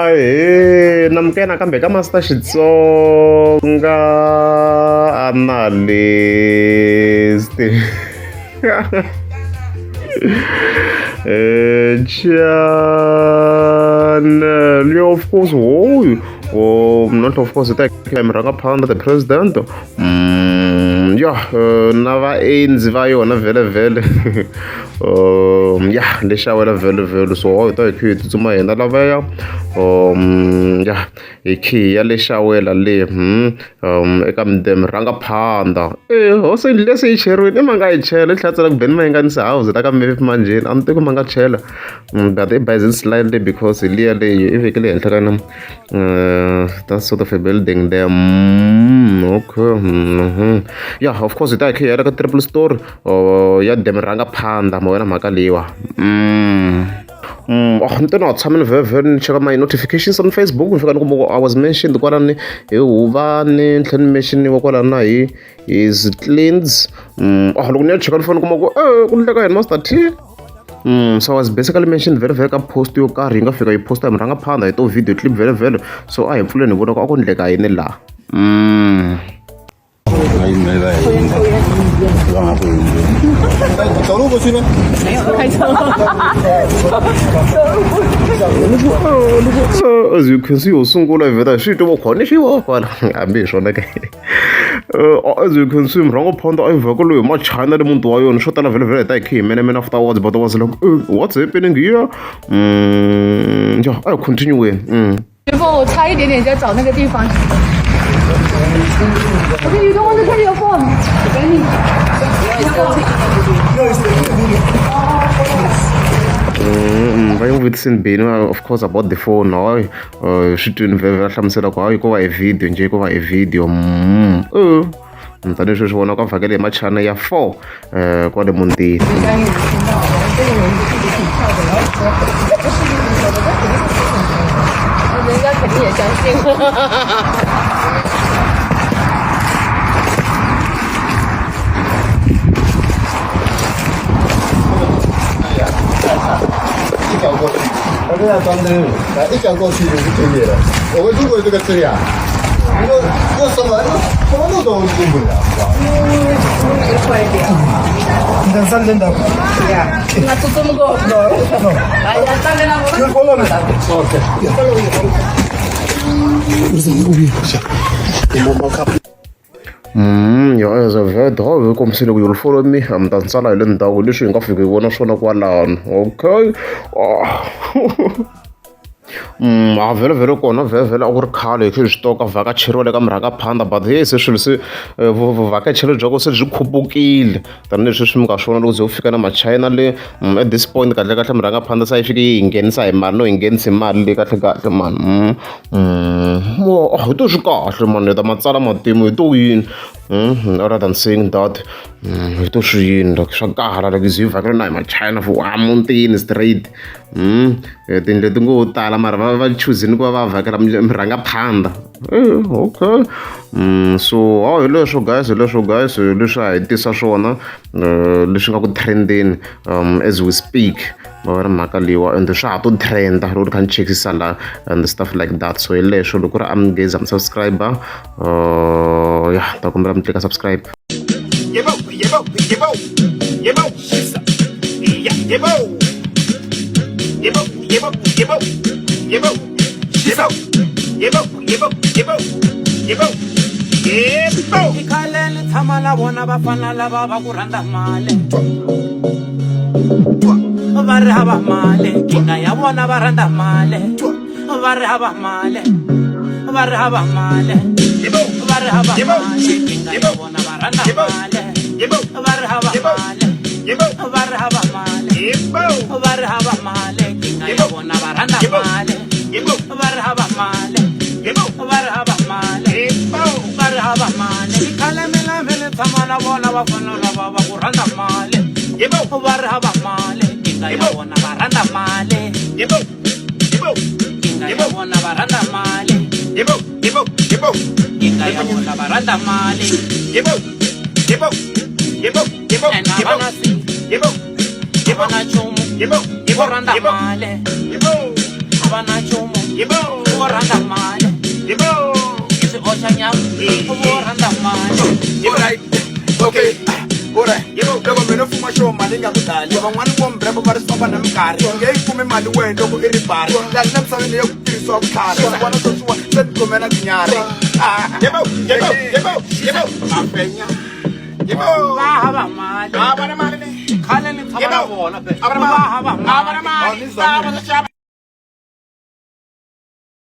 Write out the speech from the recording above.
Ahee namukela nakambe ka Master Xitsonga Analyst channel yo of course hoyu oh, not of course ta murhangaphandla the president ya na vaendzi va yona vhele vhele ya lexi a wela vhele vhele so hi ta hi kha hi tsutsuma hina lavaya ya hi khe hi ya le xawela le eka murhangaphandha e hosi leswi yi cheriwile i ma nga yi chela yi tlhela tsala ku Benny Mayengani house la ka mepe manjheni a ni tivi ku ma nga chela but i bayizini slightly because hi liya leyi i vekele henhla ka na that sort of a building there okay yeah of course hi ta hi kha hi ya ka triple story ya the murhangaphandha ma wena mhaka leyiwa oh, ni te na tshame ni vhevhe ni cheka my notifications on Facebook ni fika ni kuma ku I was mentioned kwalani hi Huvani ni tlhela ni mention-iwa kwalani na hi his cleans oh loko ni ya cheka ni fanele ni kuma ku ku endleka yini Master T so I was basically mentioned vhele vhele ka post yo karhi yi nga fika yi posta hi murhangaphandha hi to video clip vhele vhele so a hi pfuleni hi vona ku a ku endleka yini laha 走路过去吗？没有开车。 As you can see yo sungula hi vheta swi twa khona xi wa kwala hambi hi swona ke as you can see murhangaphandha a yi vhaka loyi hi machina le muti wa yona swo tala vhele vhele hi ta hi khe hi menemene afterwards but I was like what's happening here yeah I continue 师傅，我差一点点就要找那个地方。Okay, you don't want to carry your phone. 给你。 Va yi vutisini Benny of course about the phone hayi swi twini vhele va hlamusela ku hayi ko va hi video njhe ko va hi video tanihi sweswi vona ka vhakele hi machana ya 4 kwale mutini 人家肯定也相信。 一脚过去，我跟他装灯，来一脚过去就是就业了。我们如果这个这样，我我什么什么路都进不了，知道吧？ Ya as a vet hi kombisile ku you'll follow me mi ta ni sala hi le ndzhaku leswi hi nga fika hi vona swona kwalano okay a vhele vhele kona vhele vhele a ku ri khale hi kha hi swi tiva ku a vhakacheriwa le ka murhangaphandha but hey se swilo se vuvhakachelo bya kona se byi khupukile tanihileswi swi mi nga swona loko ze u fika na machina le at this point kahle kahle murhangaphandha se a yi fike yi hi nghenisa hi mali no hi nghenisi hi mali leyi kahle kahle mani hi to swi kahle mani hi ta ma tsala matimu hi to yini rather than saying that hi to swi yini like swa kala like ze hi vhakela na hi machina for a mutini straight tindlu ti ngo tala mara va va chuzini ku va va vhakela murhangaphandha okay so oh hi leswo guys hi leswo guys leswi a hi tisa swona leswi nga ku trendeni as we speak va ri mhaka leyiwa and swa ha to trenda loko ni kha ni chekisisa la and stuff like that so hi leswo loko ku ri a mi ngezi mi subscriber ya ta kombela mi tlika subscribe Yebo, yebo, yebo, yebo, yeah, yebo, yebo, yebo, yebo, yebo, yebo, yebo, yebo, yebo, yebo, yebo. I khale ni tshama na vona vafana lava va ku rhandza mali va ri hava mali nkingha ya vona va rhandza mali va ri hava mali va ri hava mali Yebo, va ri hava Yebo. mali nkingha ya Yebo. vona va rhandza Yebo. mali yebo, va ri hava Yebo. mali yebo, va ri hava mali yebo, va ri hava mali nkingha ya Yebo. vona va rhandza Yebo. mali yebo, va ri hava mali yebo, va ri hava mali yebo. Va ri hava mali i khale mina mi ni tshama na vona vafana lava va ku rhandza mali Yebo, va ri hava mali nkingha ya Yebo. vona va rhandza mali yebo, yebo, nkingha ya Yebo. vona va rhandza mali yebo, yebo, yebo, nkingha ya vona va rhandza mali yebo, yebo, yebo, yebo, ene a yebo, va na si yebo, a va na nchumu yebo, vo yebo, rhandza yebo, mali yebo. a va na nchumu Yebo. Vo rhandza mali. Yebo. I swi oxa nyama. Vo rhandza mali. Alright, okay, alright. Yebo. Loko mina fuma xo mali yi nga ku tali van'wani vo mbrebo va ri swi famba na minkarhi nge yi kumi mali wena loko i ri bari lani na misaveni ya ku tirhisiwa vutlhari swi vona sweswiwa se ti khome na tinyarhi Ah. Yebo. Yebo. Yebo. Yebo. Mafenya. Yebo. Va hava mali. A va na mali. Khale ni tshama na vona be. A va na Va mali. hava A va na mali. mali. A va na xava.